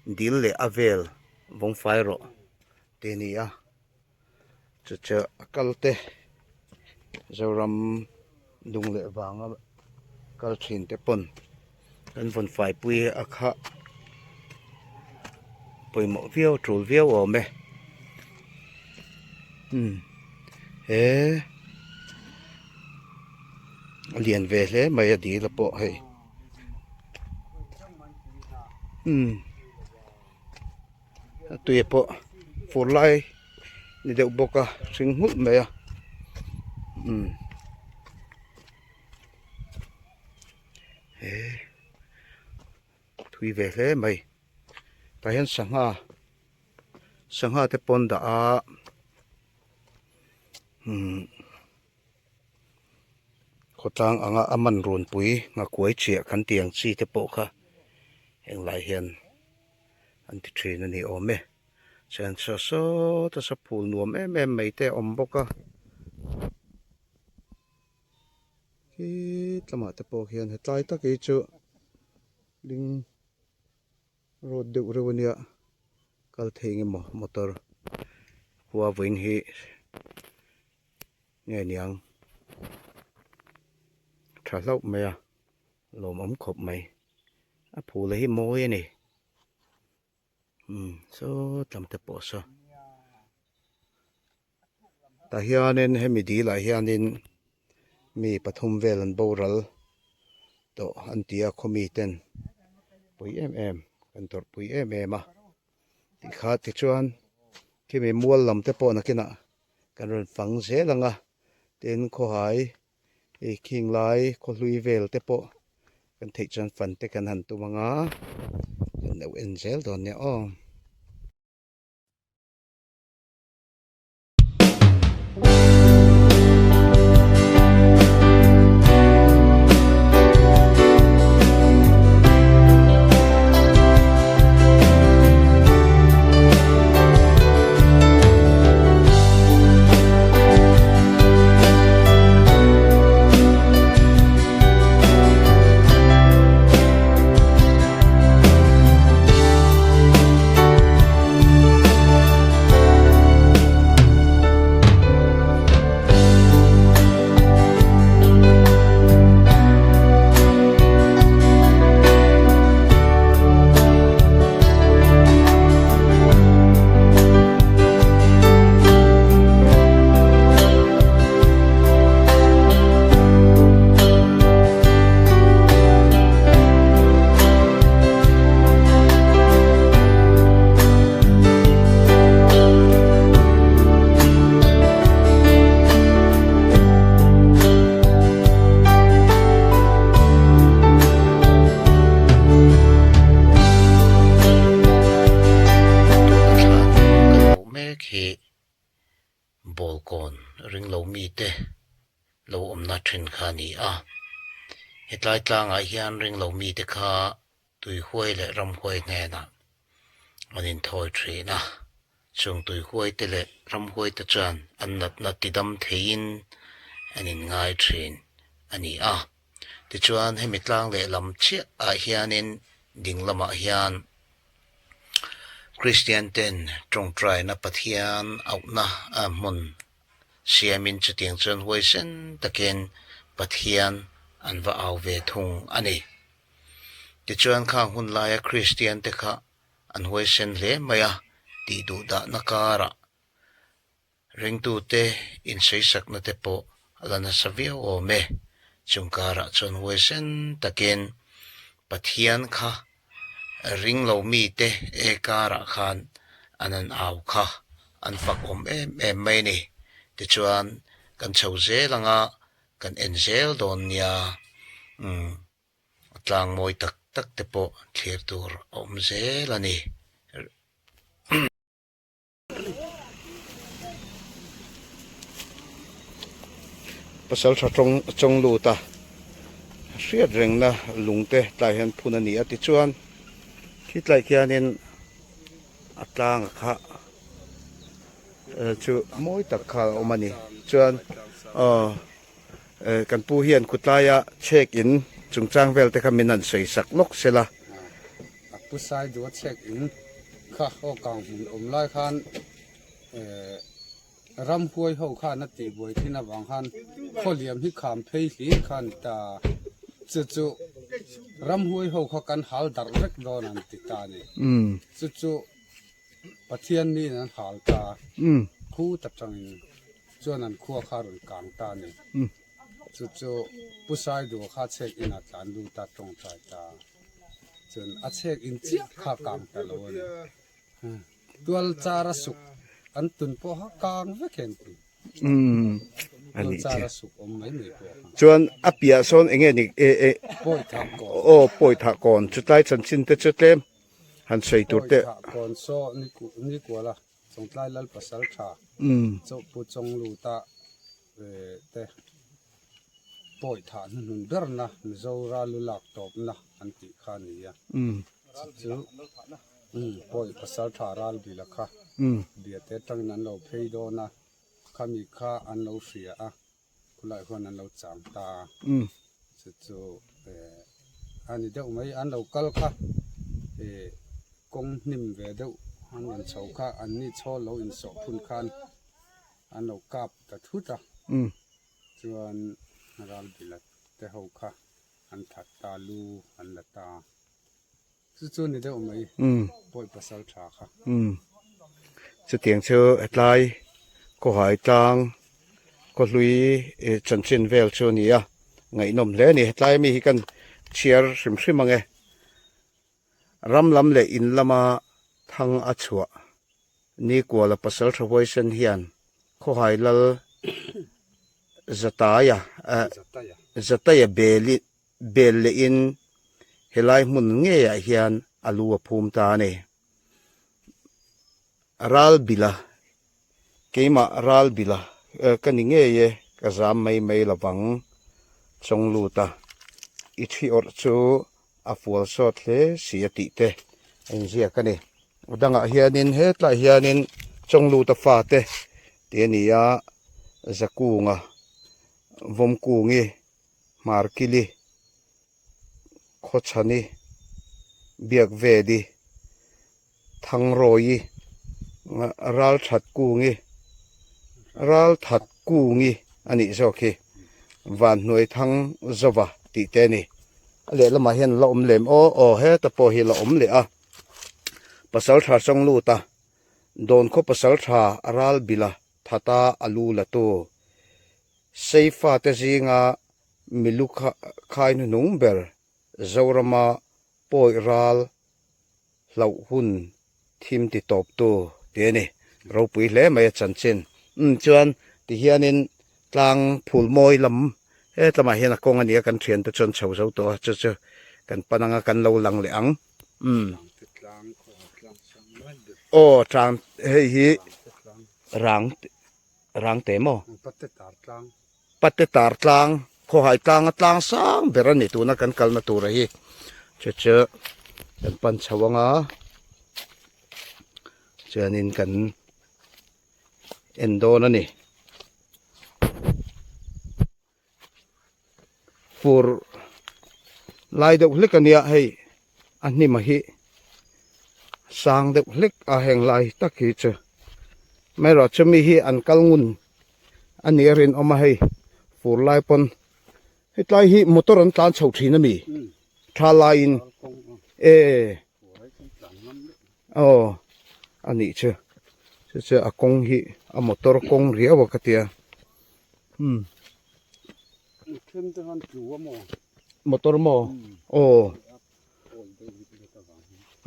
Dil leh a vel vawngfai rawh tih a ni a chu chu a kal te Zoram dung leh vanga kal thin te pawn kan vawn fai pui a kha pawimawh viau tul viau awm e umm he a lian ve hle mai a dil a pawh hei. Umm a tui pawh fur lai ni deuh bawk a hring nghulh mai a umm he thui ve hle mai tah hian sangha sangha te pawn dah a umm. Khawtlang anga a man runpui nghakuai chiah kan tih ang chi te pawh kha henglai hian an ti thin a ni awm e. Chuan saw sawt a saphul nuam em em mai te a awm bawk a. Khi tlamah te pawh khian hetlai tak hi chu ling road deuh reuh a nia kal thei nge maw motor khua vawiin hi. Nge niang tha hlauh mai a lawmawm khawp mai a phul hi mawi a ni umm saw tlam te pawh saw tah hianin hemi dil ah hianin mi pathum vel an boral tawh an ti a khawmi ten pui em em kan tawrhpui em em a. Tikha tichuan khimi mual lam te pawh nakinah kan rawn fang zel ang a, tin khawhai ih khing lai khawhlui vel te pawh kan theih chuan fan te kan han tum ang a, kan lo en zel dawn nia aw. Tuna thla kan hmuh mek hi Bawlkawn ringlo mite lo awmna thin kha a ni a. Hetlai tlangah hian ringlo mite kha Tuihuai leh ramhuai hnenah an inthawi thin a, chung tuihuaite leh ramhuaite chuan an natna tidam theiin an inngai thin a ni a. Tichuan hemi tlang lehlam chiah ah hianin ding lamah hian Kristian ten tawngtaina Pathian auhna hmun siamin chutiang chuan huaisen takin Pathian an va au ve thung a ni. Tichuan khang hun laia Kristian te kha an huaisen hle mai a tih duh dahna karah ringtute insawisakna te pawh a la nasa viau awm e. Chung karah chuan huaisen takin Pathian kha ring lo mite e karah khan an an au kha an fak awm em em mai a ni. Tichuan kan chho zel anga kan en zel dawn nia umm a tlang mawi tak tak te pawh thlir tur a awm zel a ni. Pasal tha tawng chawng lut a hriat rengna lung te tlai hian phun a ni a tichuan khi tlai khianin a tlang a kha chu mawi tak kha a awm a ni chuan aw kan pu hian khutlaia chhek in chungchang vel te kha min han sawi sak lawk sela. Pu Saidua chhek in kha aw kang hmun awm lai khan ramhuai ho khan a tih buai thin avang khan khawliam hi kham phei hlir kha a ni ta. Chu chu ramhuai ho kha kan hal darh vek dawn an ti ta a ni. Chu chu Pathian niin an hal ta. Khu ta tangin chuan an khua kha a rawn kang ta a ni. Chu chu Pu Saidua kha chhek inah tlan lut a tawngtai ta. Chuan a chhek in chiah kha kang ta lo a ni. Tual chara suk an tun pawh kha kang vek hian tun. Tual chara suk awm mai mai pawh kha. Chuan a piah sawn eng nge ni e e. Pawi thah kawn. Aw pawi thah kawn chutlai chanchin te chu tlem han sawi tur te. Pawi thah kawn saw ni kuala Chawngtlai Lal pasal tha chauh Pu Chawngluta te pawi thah hnuhnun berna Mizo ral lu lak tawpna an tih kha a ni a. Chu pawi pasal tha ral bila kha biate atangin an lo phei dawn a, khami kha an lo hria a, khulai huan an lo chang ta a. Chu chu a ni deuh mai, an lo kal kha kawng hnim ve deuh an rawn chho kha an ni chhawl lo insawh phun khan an lo kap ta thut a, chuan ral bila te ho kha an that ta, lu an la ta. Chu chu ni deuh mai pawi pasal tha kha. Chutiang chu hetlai khawhai tlang khawhlui chanchin vel chu a ni a, ngaihnawm hle a ni. Hetlai ami hi kan chhiar hrim hrim ang e. Ram lam leh in lama thang a chhuah Nikuala pasal tha huaisen hian khawhai lal Zataia Zataia bel bel lehin helai hmun ngeiah hian a lu a phum ta a ni. Ral bila, keimah ral bila ka ni ngei e, ka zam mai mai lovang chawng lut a, i thi awrh chu a fual sawt hle si a tih te a inziak a ni. A dangah hianin hetlaiah hianin chawng luta fate tih a ni a, Zakunga, Vawmkungi, Hmarkili, Khawchhani, Biakvedi, Thangrawii, Ralthatkungi, Ralthatkungi a nih zawk hi, Vanhnuaithang Zova tih te a ni. A lehlamah hian la awm lem aw aw heta pawh hi la awm leh a. Pasaltha Chawngluta, Dawnkhaw Pasaltha Ralbila Thata a lu la tu. Seifa te zinga milu khai hnuhnung ber Zorama pawi ral hlauh hun thim ti tawp tu tih a ni. Ropui hle mai a chanchin. Umm chuan ti hianin tlang phul mawi lam hetlamah hian a kawng a ni a kan thian te chuan chho zo tawh a chu chu kan pan anga kan lo lang leh ang. Umm. Aw tlang hei hi rang Rang te maw? Patte tar tlang. Patte tar tlang, khawhai tlanga tlang sang ber a ni tuna kan kalna tura hi. Chu chu kan pan chho anga chuanin kan en dawn a ni. Fur lai deuh hlek a nia hei a hnim a hi sang deuh hlek a heng lai tak hi chu amaherawh chu mi hi an kal ngun a nih a rinawm a hei fur lai pawn hetlai hi motor an tlan chho thin a mi tha laiin e aw a nih chu chu chu a kawng hi a motor kawng riau a ka tia. Umm. Motor maw? Aw.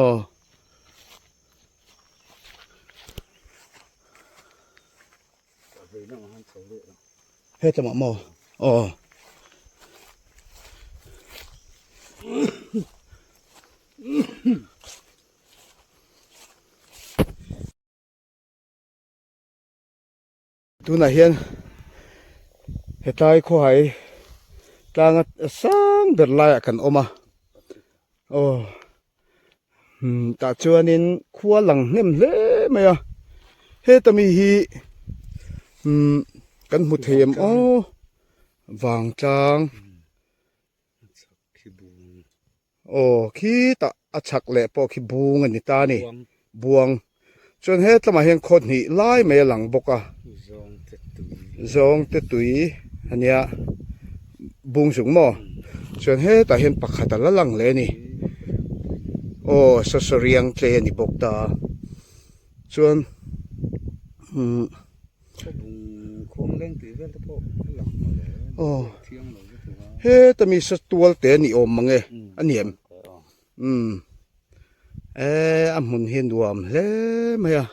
Aw. Hetlama maw? Aw. Tunah hian hetlai khawhai tlanga sang ber laiah kan awm a aw tah chuanin khua lang hnem hle mai a heta mi hi umm kan hmu thei em aw vangtlang. Aw khitah a chhak leh pawh khi bung a ni ta a ni. Buang. Chuan he tlamah hian khaw hnih lai mai a lang bawk a. Zawngte tui a nia. Bung zuk maw? Chuan hetah hian pakhat a la lang leh a ni. Aw sawsawriang tle a ni bawk ta a. Chuan umm. Aw heta mi sa tual te ni awm mang e a ni em umm eh a hmun hi nuam hle mai a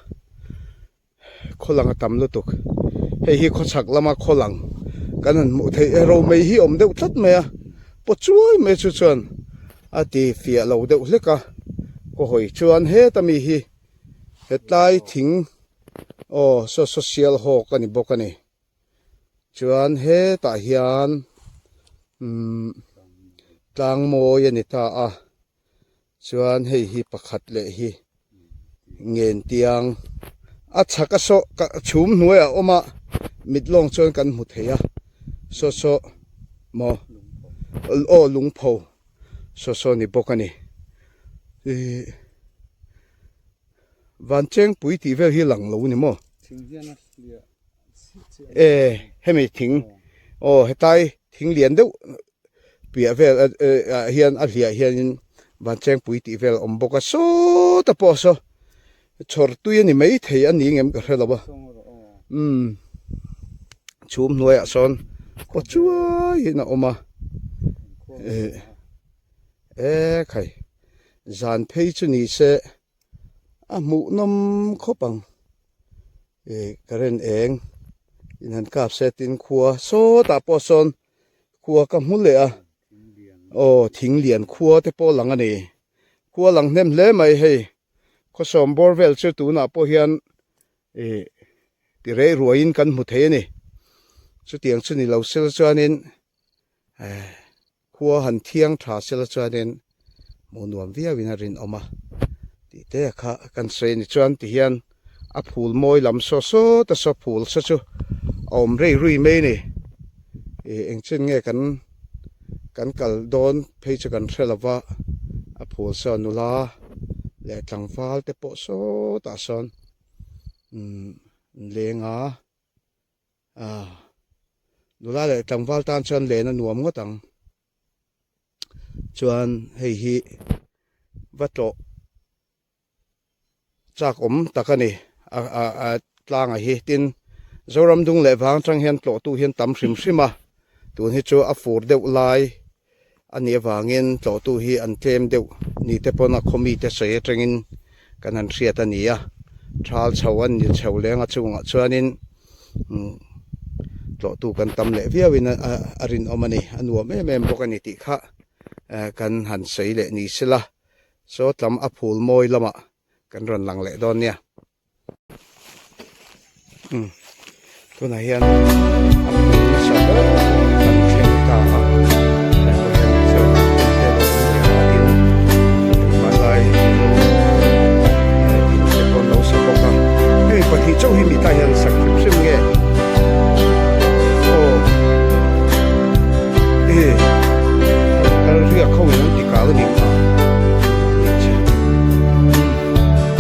khaw lang a tam lutuk hei hi khawchhak lama khaw lang kan han hmuh theih e romei hi awm deuh tlat mai a paw chuai mai chu chuan a ti fiah lo deuh hlek a kaw hawi chuan heta mi hi hetlai thing Aw saw social hawk a ni bawk a ni. Chuan hetah hian umm tlang mawi a ni ta a, chuan hei hi pakhat leh hi ngen tiang a chhak a saw ka chhum hnuaiah a awm a, mit lawng chuan kan hmu thei a, saw saw maw aw lungpho saw saw ni bawk a ni. Ihh. Van chengpui tih vel hi lang lo ni maw? Thing hian a hliah chiah chiah a. E hemi thing aw hetlai thing lian deuh piah vel ah hian a hliah hianin van chengpui tih vel a awm bawk a sawta pawh saw chhawr tui a ni maithei a ni ngem ka hre lo a umm chhum hnuaiah sawn khaw chuaiin a awm a e khai. Zan phei chu ni se a hmuh nawm khawp ang ih current eng in han kap se tin khua sawtah pawh sawn khua ka hmu leh a aw thing lian khua te pawh lang a ni khua lang hnem hle mai hei khawsawm bawr vel chu tunah pawh hian ih ti rei ruaiin kan hmu thei a ni chutiang chu ni lo sel chuanin eh. Khua han thiang tha sela chuanin hmuh nuam viauin a rinawm a tih te kha kan sawi a ni. Chuan tihian a phul mawi lam saw sawt a saw phul saw chu a awm rei rui mai a ni. Ih engchen nge kan kan kal dawn phei chu kan hre lova a phul saw nula leh tlangval te pawh sawtah sawn umm an leng a. Ah, nula leh tlangval tan chuan len a nuam ngawt ang. Chuan hei hi va tlawh chak awm tak a ni a a a tlangah hi. Tin, Zoram dung leh vang atang hian tlawhtu hian tam hrim hrim a, tun hi chu a fur deuh lai A nih avangin tlawhtu hi an tlem deuh ni te pawn a khaw mite sawi atangin kan han hriat a ni a, thal chho an ni chho leng a chungah chuanin tlawhtu kan tam leh viauin a rinawm a ni, a nuam em em bawk a ni tih kha kan han sawi leh ni sela, saw tlam a phul mawi lamah kan rawn lang leh dawn nia. Umm tunah hian a phul nasa ber kan thleng ta a tlai pawh hian chuan te lo awm leh a tin hmanlai mizo in te pawh an lo sa bawk a hemi pahnih chauh hi mitah hian sak hrim hrim nge aw e kal riak ho in an ti kal a ni kha.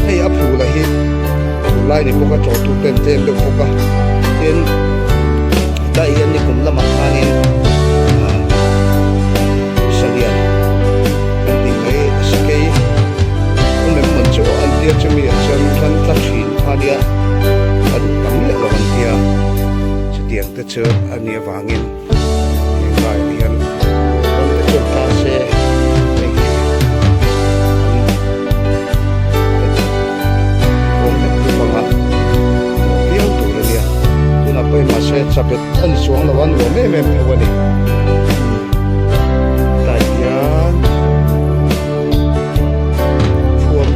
Hei a phul a hi phul lai ni bawk a chaw tur ten tlem deuh bawk a tin tlai hian nikum lamah khanin ah salian kan tih mai sakei awm em mawn chu an tia chumi ah chuan ran tla thin kha nia a duh tam miah lo an tia chutiang te chu a nih avangin. Heng laiah hian ram te chuan ta se hei hi an kawng deuh deuh anga awm viau tur a nia tunah pawhin mahse chapet a ni chuang lo a nuam em em tho a ni tlai hian thuam.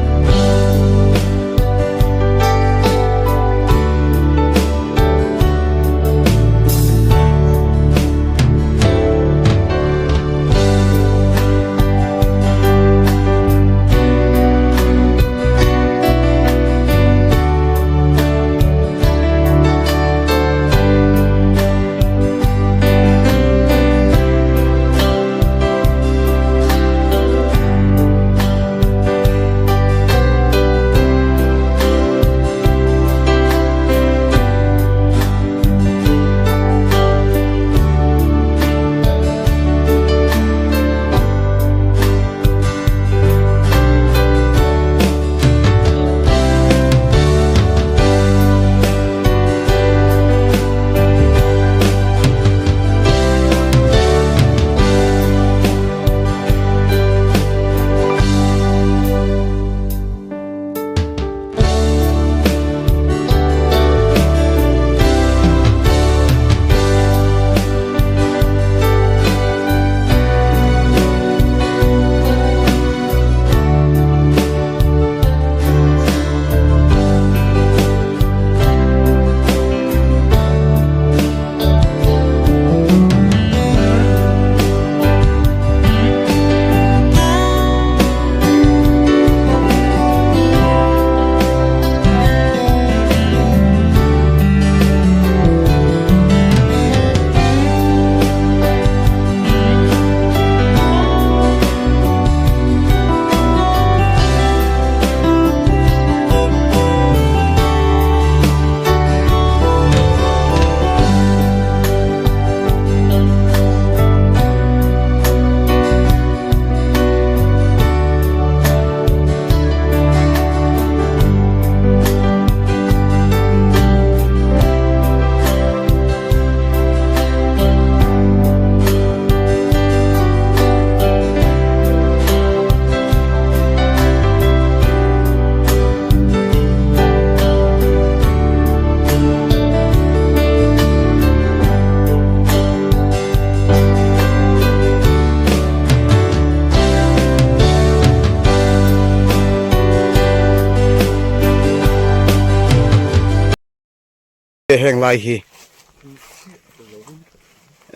Heng lai hi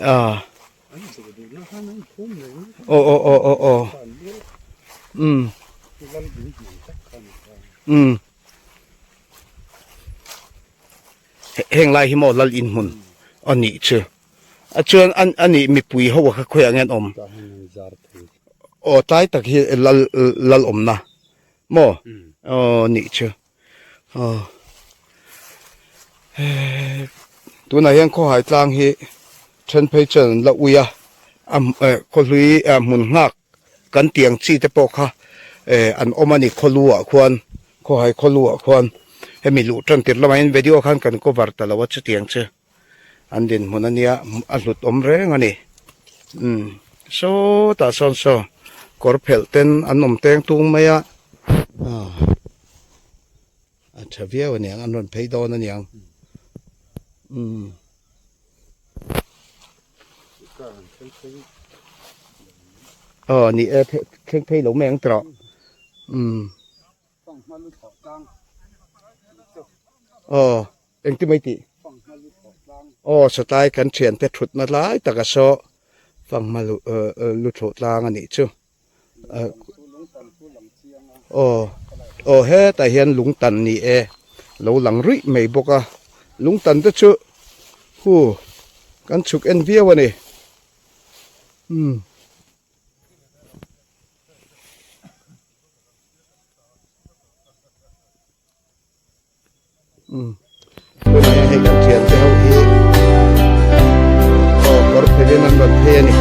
ah aw aw aw aw aw um um heng lai hi maw lal in hmun a nih chu a chuan an a nih mipui ho kha khawiah nge an awm aw tlai tak hi lal lal awmna maw aw nih chu. Aw tunah hian khawhai tlang hi then phei chuan an la ui a a eh khawhlui ah hmun nghak kan tih ang chi te pawh kha eh an awm a ni khawlu ah khuan khawhai khawlu ah khuan hemi luh tan tirh lamah hian video khan kan cover ta lo a chutiang chu an dinhmun a nia a hlut awm reng a ni umm sawtah sawn saw kawr phelh ten an awm teng tung mai a ah a tha viau a niang an rawn phei dawn a niang umm. Aw ni e thleng phei lo mai ang tawh umm. Aw. Engti mai tih? Aw satlai kan thiante thutna lai taka saw fanghma lu thlawh tlang a nih chu. Aw aw hetah hian lungtan ni e lo lang ruih mai bawk a lungtan te chu hu kan chhuk en viau a ni. Umm. Tunah hian hei kan thiante ho hi aw kawr phelin an rawn phei a ni.